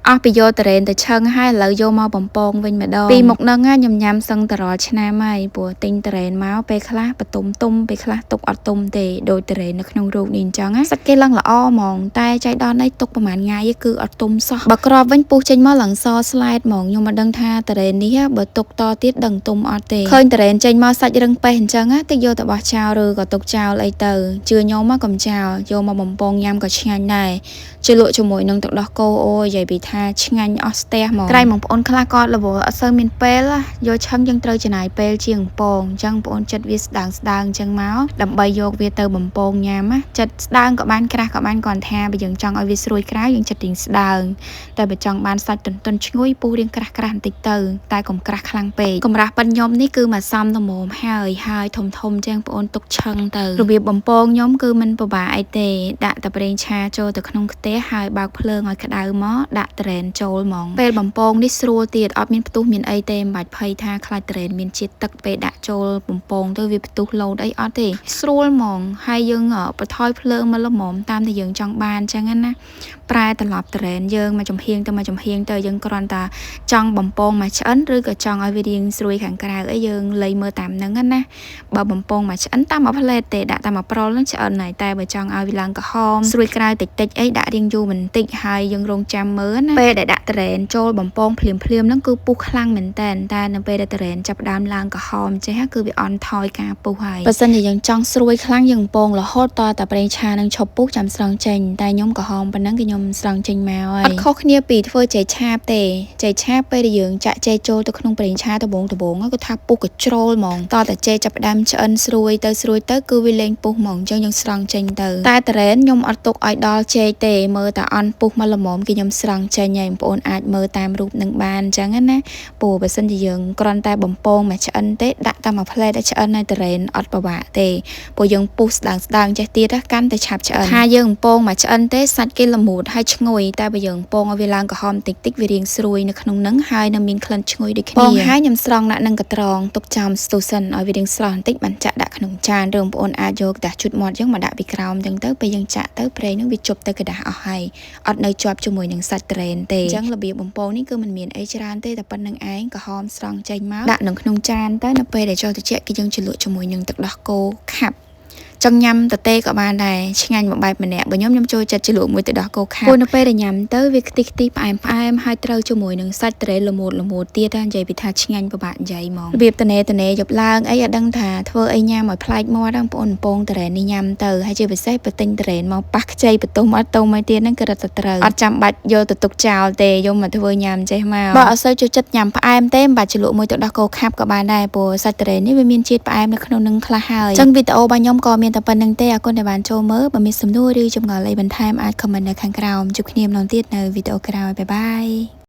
អស់ពីយកទុរេនទៅឆឹងហើយឥឡូវយកមកបំពងវិញម្ដងពីមុខហ្នឹងខ្ញុំញ៉ាំសឹងតរាល់ឆ្នាំហើយព្រោះទិញទុរេនមកពេលខ្លះបទុំទុំពេលខ្លះទុកអត់ទុំទេដូចទុរេននៅក្នុងរូបនេះអញ្ចឹងសាច់គេឡើងល្អហ្មងតែចៃដន្យនេះទុកប្រហែលថ្ងៃគឺអត់ទុំសោះបើក្របវិញពុះចេញមកឡើងសស្លែតហ្មងខ្ញុំមិនដឹងថាទុរេននេះបើទុកតទៀតដឹងទុំអត់ទេឃើញទុរេនចេញមកសាច់រឹងប៉េះអញ្ចឹងតិចយកទៅបោះចោលឬក៏ទុកចោលអីទៅជឿខ្ញុំមកកុំចោលយកមកបំពងញ៉ាំក៏ឆ្ងាញ់ដែរជលក់ជាមួយនឹងទឹកដោះគោអូយនិយាយពីថាឆ្ងាញ់អស់ស្ទះហ្មងក្រែងបងប្អូនខ្លះគាត់រវល់អត់សូវមានពេលយកឆឹងយើងត្រូវចំណាយពេលជាងបំពងអញ្ចឹងបងប្អូនចិត្តវាស្ដើងស្ដើងអញ្ចឹងមកដើម្បីយកវាទៅបំពងញ៉ាំណាចិត្តស្ដើងក៏បានក្រាស់ក៏បានគាត់ថាបើយើងចង់ឲ្យវាស្រួយក្រៅយើងចិត្តរៀងស្ដើងតែបើចង់បានសាច់ទន់ទន់ឈ្ងុយពុះរៀងក្រាស់ក្រាស់បន្តិចទៅតែកុំក្រាស់ខ្លាំងពេកកម្រាស់ប៉ិនខ្ញុំនេះគឺមកសំល្មមហើយហើយធំធំជាងបងប្អូនទុកឆឹងទៅរបៀបបំពងខ្ញុំគឺមិនពិបាកអីទេដាក់តែប្រេងឆាចូលទៅក្នុងខ្ទះហើយបើកភ្លើងឲ្យក្តៅមកដាក់ត្រេនចូលហ្មងពេលបំពងនេះស្រួលទៀតអត់មានផ្ទុះមានអីទេមិនបាច់ភ័យថាខ្លាចត្រេនមានជាតិទឹកពេលដាក់ចូលបំពងទៅវាផ្ទុះលោតអីអត់ទេស្រួលហ្មងហើយយើងបន្ថយភ្លើងមកល្មមតាមដែលយើងចង់បានអញ្ចឹងណាប្រែត្រឡប់ត្រេនយើងមកចំហៀងទៅមកចំហៀងទៅយើងគ្រាន់តែចង់បំពងមកឆ្អិនឬក៏ចង់ឲ្យវារៀងស្រួយខាងក្រៅអីយើងលៃមើលតាមហ្នឹងណាបើបំពងមកឆ្អិនតាមមួយផ្លែតទេដាក់តាមមួយប្រុលហ្នឹងឆ្អិនហើយតែបើចង់ឲ្យវាឡើងក្រហមស្រួយក្រៅតិចតិចអីដាក់រៀងយូរបន្តិចហើយយើងរងចាំមើលណាពេលដែលដាក់ត្រេនចូលបំពងភ្លាមភ្លាមហ្នឹងគឺពុះខ្លាំងមែនតើតែនៅពេលដែលត្រេនចាប់ដើមឡើងក្រហមចេះគឺវាអន់ថយការពុះហើយបើសិនជាយើងចង់ស្រួយខ្លាំងយើងបំពងរហូតតតែប្រេងឆានឹងឈប់ពុះចាំស្រង់ចេញតែខ្ញុំក្រហមប៉ុណ្ណឹងគឺខ្ញុំស្រង់ចេញមកហើយអត់ខុសគ្នាពីធ្វើចេកឆាបទេចេកឆាបពេលដែលយើងចាក់ចេកចូលទៅក្នុងប្រេងឆាដំបងដំបងគឺថាពុះកជ្រុលហ្មងតតែចេកចាប់ផ្ដើមឆ្អិនស្រួយទៅស្រួយទៅគឺវាលែងពុះហ្មងអញ្ចឹងយើងស្រង់ចេញទៅតែត្រេនខ្ញុំអត់ទុកឲ្យដល់ចេកទេមើលតែអន់ពុះមកល្មមគឺខ្ញុំស្រង់ចេញហើយបងប្អូនអាចមើលតាមរូបនឹងបានអញ្ចឹងណាព្រោះបើសិនជាយើងគ្រាន់តែបំពងមកឆ្អិនទេដាក់តែមួយផ្លែដែលឆ្អិនហើយត្រេនអត់ពិបាកទេព្រោះយើងពុះស្ដើងស្ដើងចេះទៀតកាន់តែឆាប់ឆ្អិនថាយើងបំពងមកឆ្អិនទេសាច់គេល្មួតហើយឈ្ងុយតែបើយើងបំពងឲ្យវាឡើងក្រហមតិចតិចវារៀងស្រួយនៅក្នុងនឹងហើយនៅមានក្លិនឈ្ងុយដូចគ្នាពងហើយខ្ញុំស្រង់ដាក់នឹងកត្រងទុកចាំស្ទុះសិនឲ្យវារៀងស្រស់បន្តិចបានចាក់ដាក់ក្នុងចានឬបងប្អូនអាចយកក្រដាសជូតមាត់យើងមកដាក់ពីក្រោមអញ្ចឹងទៅពេលយើងចាក់ទៅប្រេងនឹងវាជប់ទៅក្រដាសអស់ហើយអត់នៅជាប់ជាមួយនឹងសាច់ត្រេនទេអញ្ចឹងរបៀបបំពងនេះគឺមិនមានអីច្រើនទេតែប៉ុណ្្នឹងឯងក្រហមស្រង់ចេញមកដាក់នៅក្នុងចានទៅនៅពេលដែលចូលត្រជាក់គឺយើងជ្រលក់ជាមួយនឹងទឹកដោះគោខាប់ចង់ញ៉ាំតទេក៏បានដែរឆ្ងាញ់មួយបែបម្នាក់បើខ្ញុំខ្ញុំចូលចិត្តជ្រលក់មួយទឹកដោះគោខាប់ព្រោះនៅពេលដែលញ៉ាំទៅវាខ្ទិះខ្ទិះផ្អែមផ្អែមហើយត្រូវជាមួយនឹងសាច់ត្រេល្មួតល្មួតទៀតណានិយាយពីថាឆ្ងាញ់ពិបាកនិយាយហ្មងរបៀបតនេតនេយប់ឡើងអីអត់ដឹងថាធ្វើអីញ៉ាំឲ្យប្លែកមាត់ហ្នឹងបងប្អូនពងត្រេនេះញ៉ាំទៅហើយជាពិសេសបើទិញត្រេមកប៉ះខ្ចីបន្ទុំអត់ទុំឲ្យទៀតហ្នឹងគឺរត់តែត្រូវអត់ចាំបាច់យកទៅទុកចោលទេយកមកធ្វើញ៉ាំចេះមកបើអត់សូវចូលចិត្តញ៉ាំផ្អែមទេមិនបាច់ជ្រលក់មួយទឹកដោះគោខាប់ក៏បានដែរព្រោះសាច់ត្រេនេះវាមានជាតិផ្អែមនៅក្នុងនឹងខ្លះហើយអញ្ចឹងវីដេអូរបស់ខ្ញុំក៏មានតែប៉ុណ្្នឹងទេអរគុណដែលបានចូលមើលបើមានសំណួរឬចម្ងល់អីបន្ថែមអាច comment នៅខាងក្រោមជួបគ្នាម្ដងទៀតនៅវីដេអូក្រោយបាយបាយ។